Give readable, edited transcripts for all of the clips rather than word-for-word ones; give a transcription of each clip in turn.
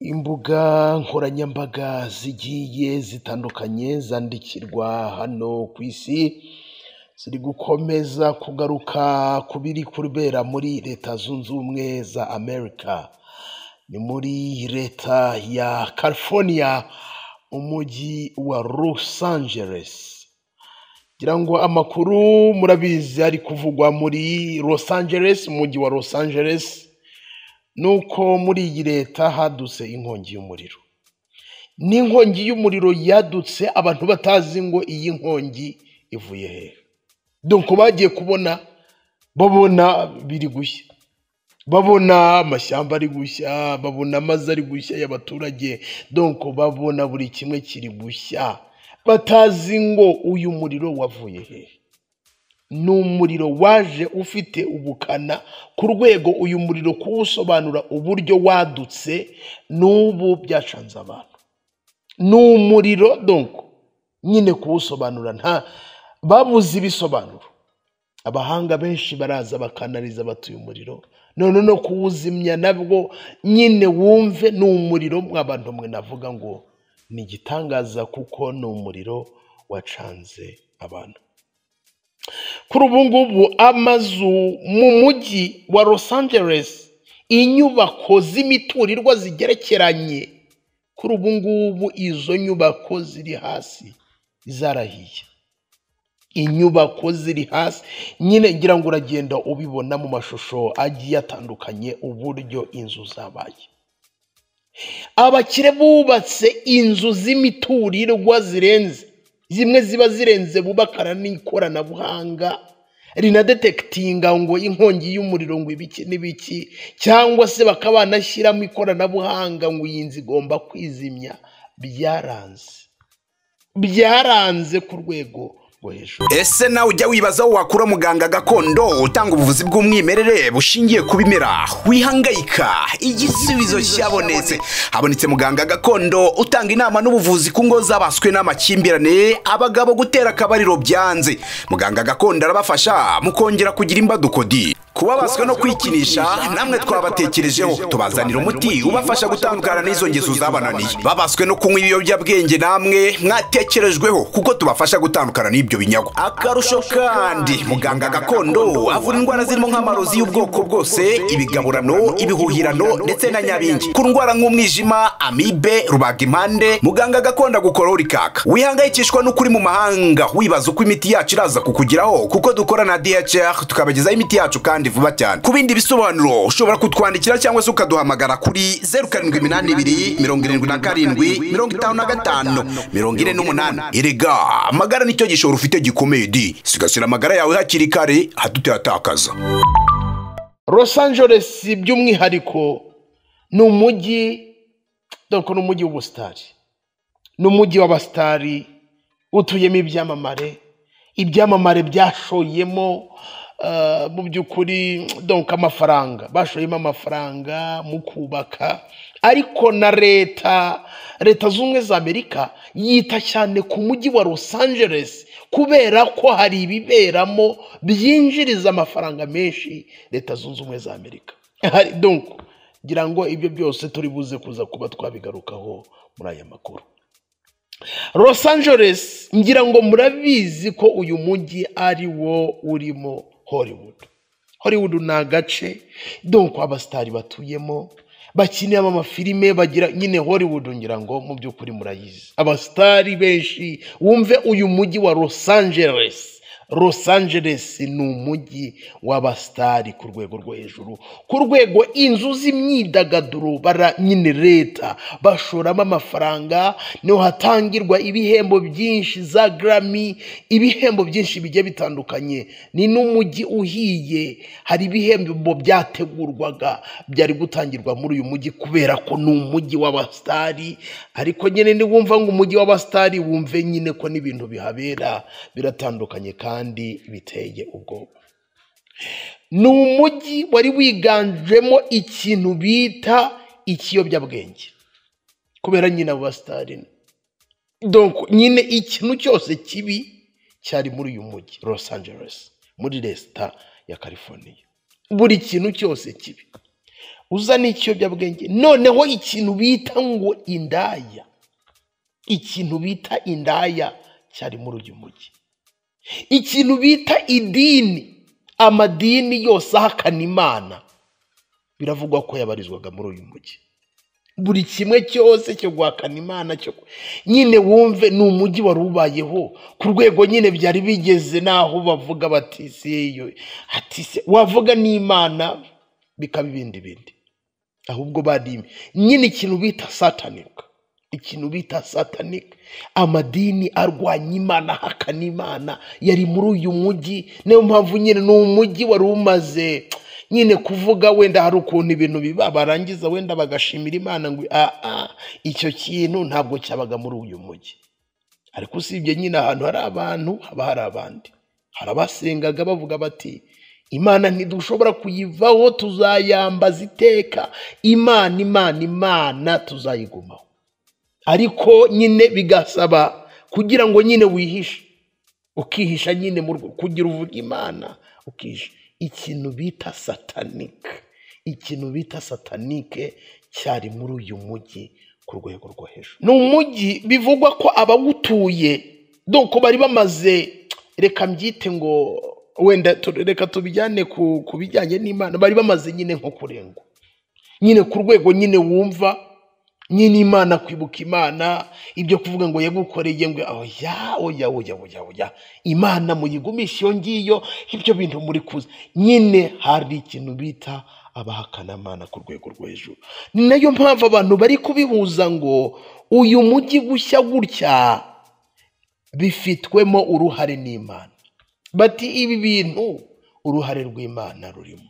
Imbuga nkoranyambaga zigiye zitandukanye zandikirwa hano ku isi ziri gukomeza kugaruka ku biri kubera muri Leta Zunze Ubumwe za Amerika. Ni muri leta ya California, umujyi wa Los Angeles. Ngira ngo amakuru murabizi ari kuvugwa muri Los Angeles, umujyi wa Los Angeles, nuko muri iyi leta hadutse inkongi y'umuriro. Ni inkongi y'umuriro yadutse abantu batazi ngo iyi nkongi ivuye hehe. Donc bagiye kubona, babona biri gushya, babona amashyamba ari gushya, babona amazu ari gushya y'abaturage, donc babona buri kimwe kiri gushya, batazi ngo uyu muriro wavuye hehe. Ni umuriro waje ufite ubukana ku rwego uyu muriro kuwusobanura uburyo wadutse n'ubu byacanze abantu. Ni umuriro donc nyine kuwusobanura nta babuze ibisobanuro. Abahanga benshi baraza bakanariza batuye umuriro, none no kuwuzimya nabwo nyine wumve ni umuriro mw'abantu mwe navuga ngo ni igitangaza kuko ni umuriro wacanze abantu. Kuri ubu ngubu amazu mu mujyi wa Los Angeles, inyubako z'imiturirwa zigerekeranye, kuri ubu ngubu izo nyubako ziri hasi zarahiye. Inyubako ziri hasi nyine ngira ngo uragenda ubibona mu mashusho agiye atandukanye uburyo inzu zabaye. Abakire bubatse inzu z'imiturirwa zirenze, zimwe ziba zirenze bubakana n'ikoranabuhanga rinadetekitinga ngo inkongi y'umuriro ngo ibiki n'ibiki, cyangwa se bakaba banashyiramo ikoranabuhanga ngo iyi nzu igomba kwizimya. Byaranze ku rwego rwo hejuru. Ese nawe ujya wibaza aho wakura muganga gakondo utanga ubuvuzi bw'umwimerere bushingiye ku bimera? Wihangayika, igisubizo cyabonetse. Habonetse muganga gakondo utanga inama n'ubuvuzi ku ngo zabaswe n'amakimbirane, abagabo gutera akabariro byanze. Muganga gakondo arabafasha mukongera kugira imbaduko di. Kubabaswe no kwikinisha namwe twabatekerejeho, tubazanira umuti ubafasha gutandukana n'izo ngeso zabananiye. Babaswe no kunywa ibiyobyabwenge namwe mwatekerejweho kuko tubafasha gutandukana n'ibyo binyago. Akarusho kandi muganga gakondo avura indwara zirimo nk'amarozi y'ubwoko bwose, ibigaburano, ibihuhirano ndetse na nyabingi. Ku ndwara nk'umwijima, amibe, rubagimpande, muganga gakondo agukoraho rikaka. Wihangayikishwa n'ukuri mu mahanga wibaza uko imiti yacu iraza kukugeraho, kuko dukora na DHR tukabagezaho imiti yacu kandi vuba cyane. Ku bindi bisobanuro ushobora kutwandikira cyangwa se ukaduhamagara kuri 0782 77 55 48. Erega amagara nicyo gishoro ufite gikomeye di, sigasira amagara yawe hakiri kare hatutayatakaza. Los Angeles by'umwihariko ni umujyi, donc ni umujyi w'ubusitari, ni umujyi w'abasitari utuyemo ibyamamare, ibyamamare byashoyemo mu by'ukuri donc amafaranga, bashoyemo amafaranga mu kubaka. Ariko na leta z'ubumwe za Amerika yita cyane ku mujyi wa Los Angeles kubera ko hari ibiberamo byinjiriza amafaranga menshi Leta Zunze Ubumwe za Amerika. Donc ngira ngo ibyo byose turi buze kuza kuba twabigarukaho muri aya makuru. Los Angeles ngira ngo murabizi ko uyu mujyi ari wo urimo Hollywood. Hollywood ni agace donc abasitari batuyemo, bakiniramo amafilime, bagira nyine Hollywood ngira ngo mu by'ukuri murayizi. Abasitari benshi wumve uyu mujyi wa Los Angeles. Los Angeles ni umujyi w'abasitari ku rwego rwo hejuru, ku rwego inzu z'imyidagaduro bara nyine leta bashoramo amafaranga, niho hatangirwa ibihembo byinshi za Grammy, ibihembo byinshi bigiye bitandukanye. Ni n'umujyi uhiye, hari ibihembo byategurwaga byari gutangirwa muri uyu mujyi kubera ko ni umujyi w'abasitari. Ariko nyine niwumva ngo umujyi w'abasitari wumve nyine ko n'ibintu bihabera biratandukanye kandi biteye ubwoba. Ni umujyi wari wiganjemo ikintu bita ikiyobyabwenge kubera nyine abo basitari. Donc nyine ikintu cyose kibi cyari muri uyu mujyi Los Angeles, muri leta ya California. Buri kintu cyose kibi. Uzane ikiyobyabwenge. Noneho ikintu bita ngo indaya, ikintu bita indaya cyari muri uyu mujyi. Ikintu bita idini, amadini yose ahakana Imana, biravugwa ko yabarizwaga muri uyu mujyi. Buri kimwe cyose cyo guhakana Imana cyo nyine wumve ni umujyi wari ubayeho ku rwego nyine byari bigeze naho bavuga bati seyo, ati se wavuga n'Imana bikaba ibindi bindi. Ahubwo badimi nyine ikintu bita satanic, ikintu bita satanic, amadini arwanya Imana, ahakana Imana, yari muri uyu mujyi. Niyo mpamvu nyine ni umujyi wari umaze nyine kuvuga wenda hari ukuntu ibintu biba, barangiza wenda bagashimira Imana ngo icyo kintu ntabwo cyabaga muri uyu mujyi. Ariko usibye nyine ahantu hari abantu haba hari abandi, hari abasengaga bavuga bati Imana ntidushobora kuyivaho, tuzayambaza iteka, Imana Imana Imana tuzayigumaho. Ariko nyine bigasaba kugira ngo nyine wihishe, ukihisha nyine kugira uvuga Imana, ukihisha. Ikintu bita satanic, ikintu bita satanike cyari muri uyu mujyi ku rwego rwo hejuru. Ni umujyi bivugwa ko abawutuye donc bari bamaze, reka mbyite ngo wenda reka tubijyane ku bijyanye n'Imana, bari bamaze nyine nko kurengwa nyine ku rwego nyine wumva nyine Imana, kwibuka Imana, ibyo kuvuga ngo yagukoreye ngo oya oya oya oya oya, Imana muyigumisha iyo ngiyo, ibyo bintu muri kuza nyine. Hari ikintu bita abahakana Imana ku rwego rwo hejuru. Ni nayo mpamvu abantu bari kubihuza ngo uyu mujyi gushya gutya bifitwemo uruhare n'Imana. Bati ibi bintu uruhare rw'Imana rurimo.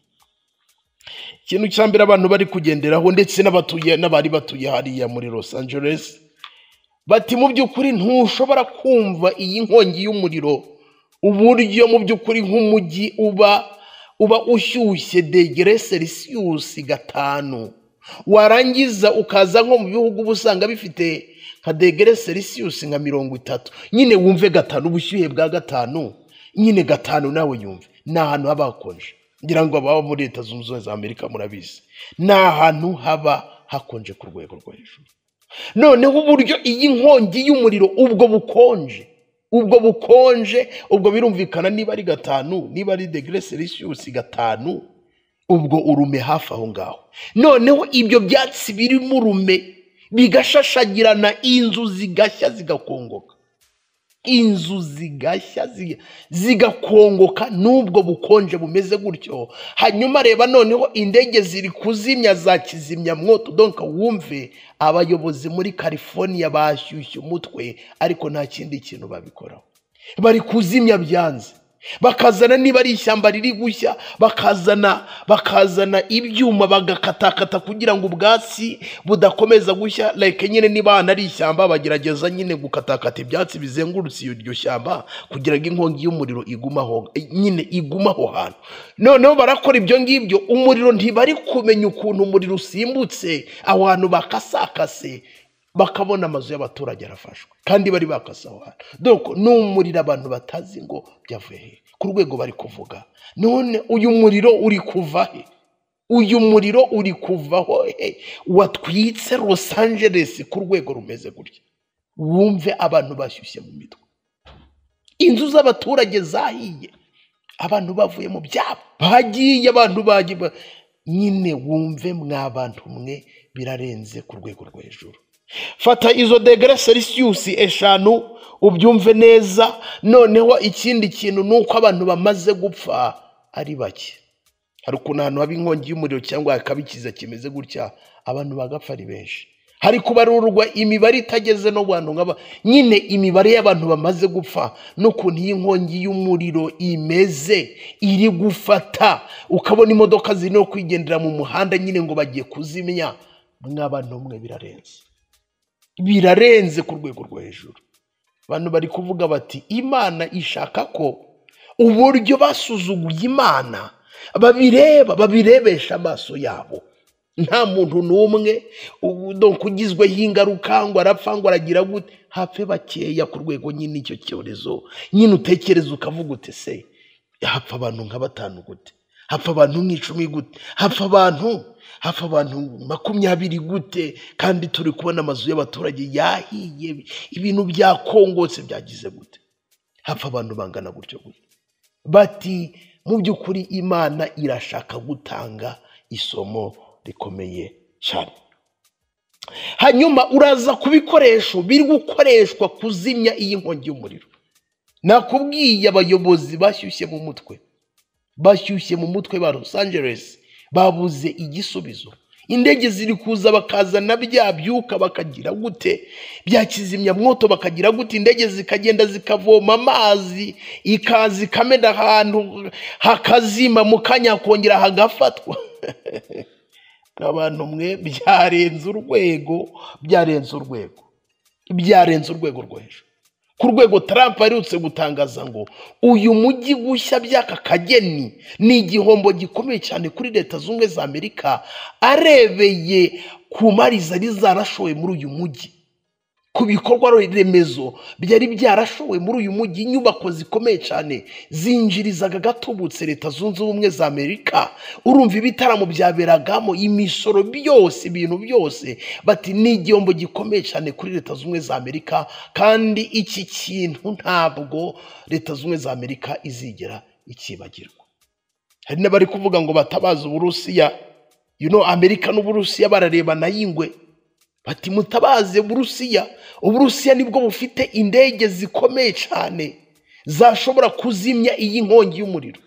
Ikintu cya mbere abantu bari kugenderaho ndetse n'abatuye n'abari batuye hariya muri Los Angeles, bati mu by'ukuri ntushobora kumva iyi nkongi y'umuriro, uburyo mu by'ukuri nk'umujyi uba ushyushye degere Celsius 5, warangiza ukaza nko mu bihugu uba usanga bifite nka degere Celsius nka 30, nyine wumve 5, ubushyuhe bwa 5, nyine 5 nawe yumve ni ahantu haba hakonje. Ngira ngo ababa muri Leta Zunze Ubumwe za Amerika murabizi, ni ahantu haba hakonje ku rwego rwo hejuru. Noneho uburyo iyi nkongi y'umuriro ubwo bukonje, ubwo birumvikana niba ari 5, niba ari degere Celsius 5, ubwo urume hafi aho ngaho. Noneho ibyo byatsi birimo urume bigashashagirana, inzu zigashya zigakongoka, inzu zigashya zigakongoka n'ubwo bukonje bumeze gutyo. Hanyuma reba noneho indege ziri kuzimya za kizimyamwoto. Donc wumve abayobozi muri California bashyushye umutwe, ariko nta kindi kintu babikoraho. Bari kuzimya byanze, bakazana niba ari ishyamba riri gushya, bakazana ibyuma bagakatakata kugira ngo ubwatsi budakomeza gushya. Like nyine niba ari ishyamba bagerageza nyine gukatakata ibyatsi bizengurutse iryo shyamba kugira ngo inkongi y'umuriro igumaho, nyine igumaho hantu. Noneho barakora ibyo ngibyo, umuriro ntibari kumenya ukuntu umuriro usimbutse aho hantu, bakasakase bakabona amazu y'abaturage arafashwe kandi bari bakasa aho hantu. Donc ni umuriro abantu batazi ngo byavuye he, ku rwego bari kuvuga none uyu muriro uri kuva he, uyu muriro uri kuvaho he, watwitse Los Angeles ku rwego rumeze gutya. Wumve abantu bashyushye mu mitwe, inzu z'abaturage zahiye, abantu bavuye mu byabo bagiye, abantu bagiye nyine. Wumve mwa bantu mwe, birarenze ku rwego rwo hejuru. Fata izo degere Celsius 5 ubyumve neza. Noneho ikindi kintu nuko abantu bamaze gupfa ari bake. Hari ukuntu ahantu haba inkongi y'umuriro cyangwa hakaba ikiza kimeze gutya, abantu bagapfa ari benshi. Hari kubarurwa imibare itageze no bantu nk'aba, nyine imibare y'abantu bamaze gupfa n'ukuntu iyi nkongi y'umuriro imeze iri gufata, ukabona imodoka ziri no kwigendera mu muhanda nyine ngo bagiye kuzimya. Mw'abantu mwe birarenze, birarenze ku rwego rwo hejuru. Abantu bari kuvuga bati Imana ishaka ko uburyo basuzuguye Imana babireba, babirebesha amaso yabo. Nta muntu n'umwe donc ugizweho ingaruka ngo arapfa ngo aragira gute, hapfe bakeya ku rwego nyine icyo cyorezo nyine utekereza ukavuga ute se hapfa abantu nka 5 gute, Hapfa abantu nk'icumi gute? Hapfa abantu 20 gute? Kandi turi kubona amazu y'abaturage yahiye, ibintu byakongotse, byagize gute? Hapfa abantu bangana gutyo gute? Bati mu by'ukuri Imana irashaka gutanga isomo rikomeye cyane. Hanyuma uraza ku bikoresho biri gukoreshwa kuzimya iyi nkongi y'umuriro. Nakubwiye abayobozi bashyushye mu mutwe, bashyushye mu mutwe ba Los Angeles babuze igisubizo. Indege ziri kuza bakazana bya byuka bakagira gute, bya kizimyamwoto bakagira gute, indege zikagenda zikavoma amazi, ikaza ikamena ahantu hakazima, mu kanya kongera hagafatwa. Abantu mwe, byarenze urwego, byarenze urwego, byarenze urwego rwo hejuru. Ku rwego Trump aherutse gutangaza ngo uyu mujyi gushya by'aka kageni ni igihombo gikomeye cyane kuri Leta Zunze Ubumwe za Amerika, arebeye ku mari zari zarashowe muri uyu mujyi, ku bikorwa remezo byari byarashowe muri uyu mujyi, inyubako zikomeye cyane zinjirizaga gatubutse Leta Zunze Ubumwe za Amerika. Urumva ibitaramo byaberagamo, imisoro byose, ibintu byose, bati ni igihombo gikomeye cyane kuri Leta Zunze Ubumwe za Amerika, kandi iki kintu ntabwo Leta Zunze Ubumwe za Amerika izigera ikibagirwa. Hari n'abari kuvuga ngo batabaza Uburusiya, Amerika n'Uburusiya bararebana y'ingwe. Bati mutabaze Uburusiya, Uburusiya nibwo bufite indege zikomeye cyane zashobora kuzimya iyi nkongi y'umuriro.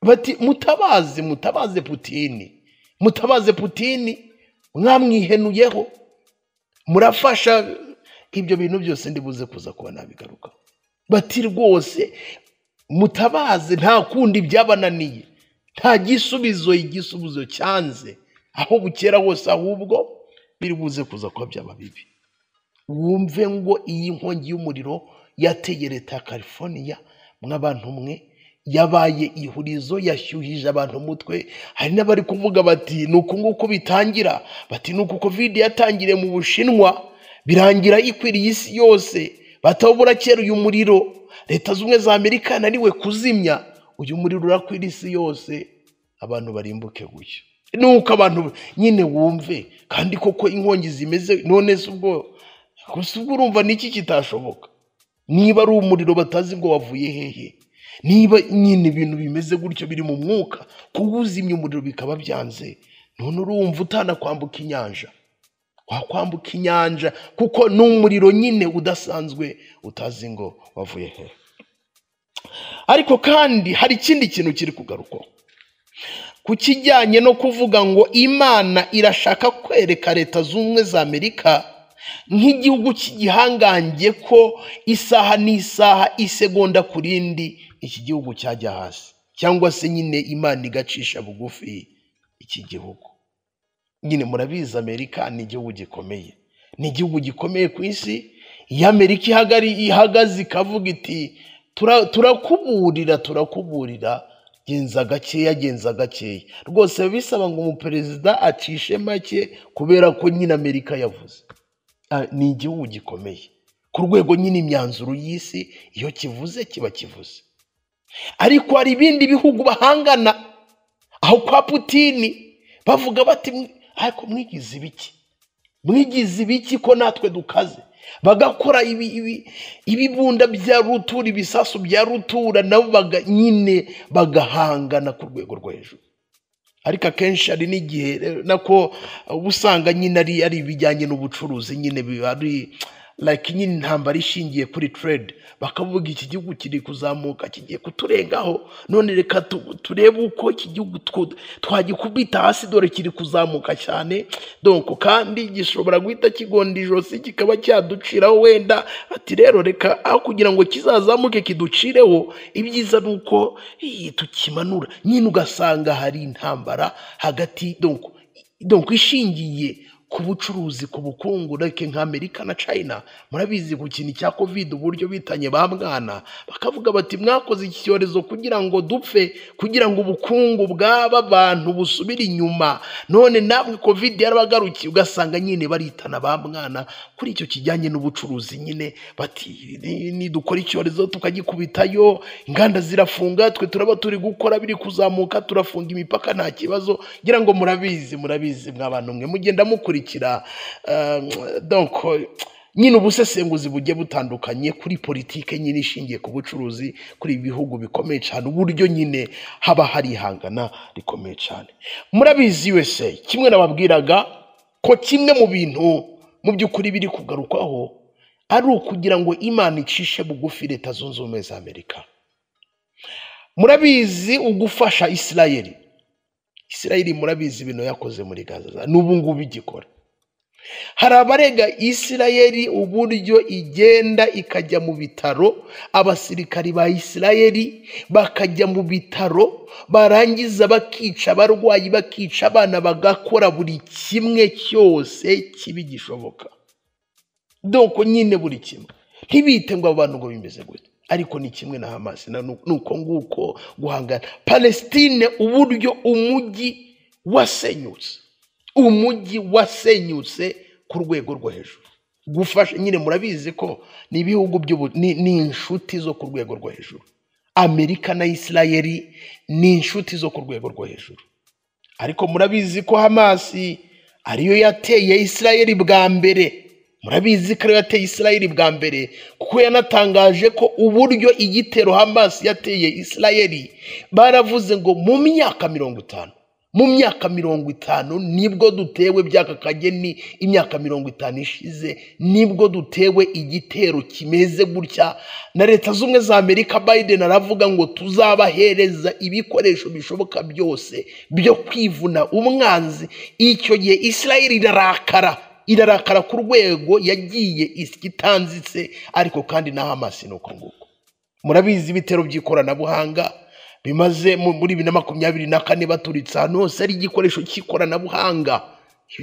Bati mutabaze, mutabaze Putini, mutabaze Putini, mwamwihenuyeho, murafasha. Ibyo bintu byose ndibuze kuza kuba nabigaruka. Bati rwose mutabaze, nta kundi byabananiye, nta gisubizo, igisubizo cyanze aho bukera hose, ahubwo biri buze kuza kuba byaba bibi. Wumve ngo iyi nkongi y'umuriro yateye leta ya California, mw'abantu mwe, yabaye ihurizo, yashyuhije abantu umutwe. Hari n'abari kuvuga bati ni uku nguku bitangira, bati ni uku Covid yatangiriye mu Bushinwa birangira ikwiriye isi yose, batawubura kera uyu muriro Leta Zunze Ubumwe za Amerika yananiwe kuzimya, uyu muriro urakwira isi yose, abantu barimbuke gutyo. Nuko abantu nyine wumve kandi koko inkongi zimeze none se ubwo gusa ubwo urumva niki kitashoboka? Niba ari umuriro batazi ngo wavuye hehe, niba nyine ibintu bimeze gutyo biri mu mwuka, kuwuzimya umuriro bikaba byanze, none urumva utanakwambuka inyanja, wakwambuka inyanja kuko n'umuriro nyine udasanzwe utazi ngo wavuye hehe. Ariko kandi hari ikindi kintu kiri kugarukwaho ku kijyanye no kuvuga ngo Imana irashaka kwereka Leta Zunze Ubumwe za Amerika nk'igihugu cy'igihangange ko isaha n'isaha, isegonda ku rindi, iki gihugu cyajya hasi, cyangwa se nyine Imana igacisha bugufi iki gihugu. Nyine murabizi Amerika ni igihugu gikomeye, ni igihugu gikomeye ku isi. Iyo Amerika ihagaze ikavuga iti turakuburira, turakuburira, genza gakeya, genza gakeya, rwose bisaba ngo umuperezida acishe make, kubera ko nyine Amerika yavuze. Ni igihugu gikomeye ku rwego nyine imyanzuro y'isi iyo kivuze kiba kivuze. Ariko hari ibindi bihugu bahangana aho kwa Putini bavuga bati ariko mwigize ibiki, mwigize ibiki ko natwe dukaze, bagakora ibibunda bya rutura, ibisasu bya rutura, nabo nyine bagahangana ku rwego rwo hejuru. Ariko akenshi hari n'igihe nako usanga nyine ari ibijyanye n'ubucuruzi, nyine biba ari like nyine intambara ishingiye kuri trade, bakavuga iki gihugu kiri kuzamuka kigiye kuturengaho, none reka turebe uko iki gihugu twagikubita hasi, dore kiri kuzamuka cyane, donc kandi gishobora guhita kigonda ijosi kikaba cyaduciraho wenda. Ati rero reka aho kugira ngo kizazamuke kiducireho, ibyiza nuko tukimanura. Nyine ugasanga hari intambara hagati, donc ishingiye ku bucuruzi, ku bukungu, like nka Amerika na China. Murabizi ku kintu cya COVID uburyo bitanye ba mwana, bakavuga bati mwakoze iki cyorezo kugira ngo dupfe, kugira ngo ubukungu bw'aba bantu busubire inyuma, none namwe COVID yarabagarukiye. Ugasanga nyine baritana ba mwana kuri icyo kijyanye n'ubucuruzi nyine, bati nidukora icyorezo tukagikubitayo, inganda zirafunga, twe turaba turi gukora biri kuzamuka, turafunga imipaka nta kibazo. Ngira ngo murabizi, murabizi mwa bantu mwe mugenda mukurikira donc nyine ubusesenguzi bugiye butandukanye kuri politike nyine ishingiye ku bucuruzi kuri ibi bihugu bikomeye cyane, uburyo nyine haba hari ihangana rikomeye cyane. Murabizi USA, kimwe nababwiraga ko kimwe mu bintu mu by'ukuri biri kugarukwaho ari ukugira ngo Imana icishe bugufi Leta Zunze Ubumwe za Amerika. Murabizi ugufasha Isirayeli. Isirayeli murabizi ibintu yakoze muri Gaza, n'ubu ngubu igikora. Hari abarega Isirayeli uburyo igenda ikajya mu bitaro, abasirikari ba Isirayeli bakajya mu bitaro, barangiza bakica abarwayi, bakica abana, bagakora buri kimwe cyose kibi gishoboka. Donc nyine buri kimwe, ntibite ngo abantu ngo bimeze gute, ariko ni kimwe na Hamas, na nuko nguko guhangana. Palestine uburyo umujyi wasenyutse, umujyi wasenyutse ku rwego rwo hejuru. Gufasha nyine murabizi ko ni ibihugu by'ubu, ni inshuti zo ku rwego rwo hejuru. Amerika na Isirayeli ni inshuti zo ku rwego rwo hejuru. Ariko murabizi ko Hamas ariyo yateye Isirayeli bwa mbere. Murabizi ko ariyo yateye Isirayeli bwa mbere, kuko yanatangaje ko uburyo igitero Hamas yateye Isirayeli, baravuze ngo mu myaka 50, mu myaka 50 nibwo dutewe by'aka kageni, imyaka 50 ishize nibwo dutewe igitero kimeze gutya. Na Leta Zunze za Amerika, Biden aravuga ngo tuzabahereza ibikoresho bishoboka byose byo kwivuna umwanzi. Icyo gihe Isirayeli irarakara, irarakara ku rwego yagiye itanzitse, ariko kandi na Hamas nuko nguko. Murabizi ibitero by'ikoranabuhanga bimaze muri 2024 baturitse ahantu hose ari igikoresho cy'ikoranabuhanga.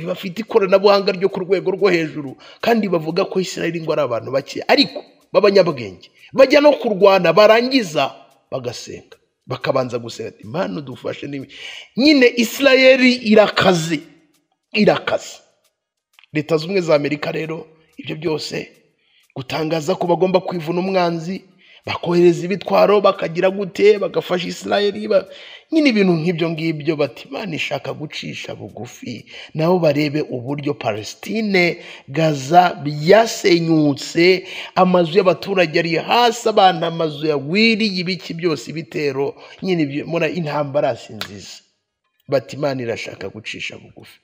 Bafite ikoranabuhanga ryo ku rwego rwo hejuru, kandi bavuga ko Isirayeli ngo ari abantu bake ariko b'abanyabwenge, bajya no kurwana barangiza bagasenga, bakabanza gusenga Imana dufashe n'ibi. Nyine Isirayeli irakaze, irakaze. Leta Zunze za Amerika rero ibyo byose gutangaza ko bagomba kwivuna umwanzi, bakohereza ibitwaro, bakagira gute, bagafasha Isirayeli, nyine ibintu nk'ibyo ngibyo. Bati Imana ishaka gucisha bugufi, nabo barebe uburyo Palestine, Gaza byasenyutse, amazu y'abaturage ari hasi, abantu amazu yagwiriye, ibiki byose, ibitero nyine ibyo, mura intambara si nziza. Bati Imana irashaka gucisha bugufi.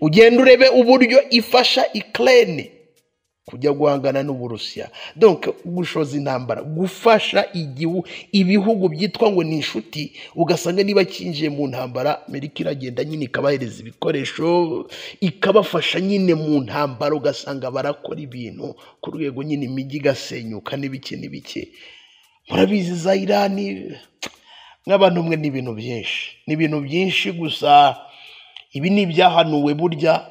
Ugenda urebe uburyo ifasha Ukraine kujya guhangana n'Uburusiya. Donc gushoza intambara, gufasha ibihugu byitwa ngo ni inshuti, ugasanga niba kinjiye mu ntambara, Amerika iragenda nyine ikabahereza ibikoresho, ikabafasha nyine mu ntambara, ugasanga barakora ibintu ku rwego nyine imijyi igasenyuka n'ibiki n'ibiki. Murabizi za Irani n'abantu mwe, ni ibintu byinshi, ni ibintu byinshi. Gusa ibi ni ibyahanuwe burya.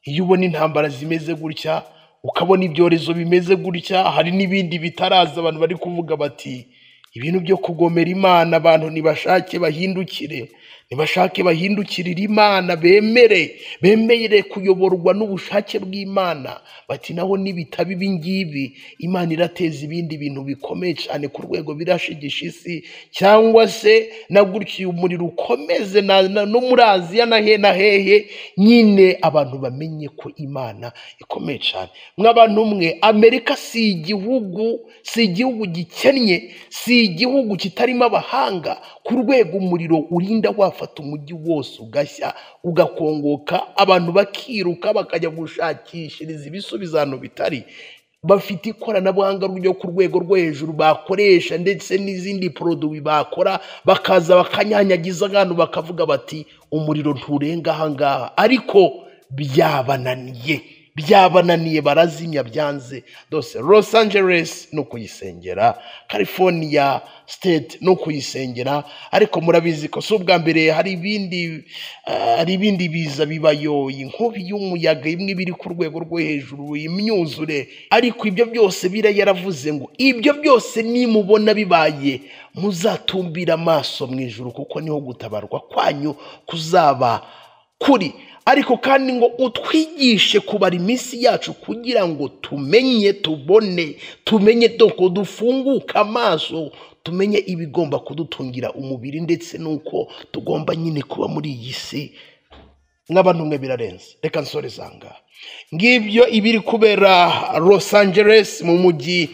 Iyo ubona intambara zimeze gutya, ukabona ibyorezo bimeze gutya, hari n'ibindi bitaraza, abantu bari kuvuga bati ibintu byo kugomera Imana, abantu nibashake bahindukire, nibashake bahindukirire Imana, bemere kuyoborwa n'ubushake bw'Imana. Bati naho nibitaba ibi ngibi, Imana irateza ibindi bintu bikomeye cyane ku rwego birashigisha isi, cyangwa se na gutyo umuriro ukomeze no muri Aziya na he na hehe, nyine abantu bamenye ko Imana ikomeye cyane. Mw'abantu mwe, Amerika si igihugu, si igihugu gikennye, si igihugu kitarimo abahanga ku rwego umuriro urinda wafata umujyi wose ugashya, ugakongoka, abantu bakiruka bakajya gushakishiriza ibisubizo ahantu bitari. Bafite ikoranabuhanga ryo ku rwego rwo hejuru bakoresha, ndetse n'izindi produit bakora, bakaza bakanyanyagiza abantu bakavuga bati umuriro nturenga aha ngaha, ariko byabananiye, Byabananiye, barazimya, byanze. Dose Los Angeles no kuyisengera, California State no kuyisengera. Ariko murabizi ko si ubwa mbere hari ibindi biza bibayo, inkubi y'umuyaga imwe biri ku rwego rwo hejuru, imyuzure. Ariko ibyo byose bira yaravuze ngo ibyo byose nimubona bibaye, muzatumbira amaso mu ijuru, kuko niho gutabarwa kwanyu kuzaba kuri. Ariko kandi ngo utwigishe kubara iminsi yacu kugira ngo tumenye, tubone, tumenye, doko dufunguke amaso, tumenye ibigomba kudutungira umubiri, ndetse n'uko tugomba nyine kuba muri iyi si nk'abantu mwe. Birarenze, reka nsoreze aha ngaha. Ngibyo ibiri kubera Los Angeles, mu mujyi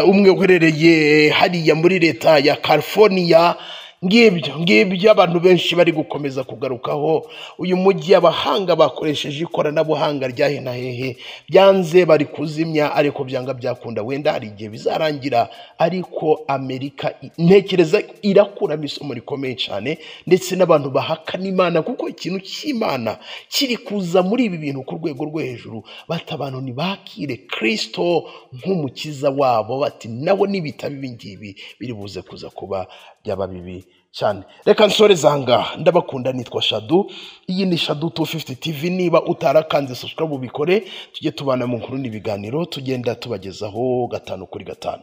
umwe uherereye hariya muri leta ya California. Ngibyo abantu benshi bari gukomeza kugarukaho. Uyu mujyi, abahanga bakoresheje ikoranabuhanga rya he na hehe, byanze, bari kuzimya, ariko byanga byakunda wenda hari igihe bizarangira. Ariko Amerika ntekereza irakuramo isomo rikomeye cyane, ndetse n'abantu bahakana Imana, kuko ikintu cy'Imana kiri kuza muri ibi bintu ku rwego rwo hejuru. Bati abantu ntibakire Kirisito nk'umukiza wabo, bati nabo nibitaba ibi ngibi biri buze kuza kuba byaba bibi cyane. Reka nsoreze aha ngaha. Ndabakunda, nitwa Shadu, iyi ni Shadu 250 TV. Niba utarakanze subscribe, ubikore, tujye tubana mu nkuru n'ibiganiro tugenda tubagezaho gatanu kuri gatanu.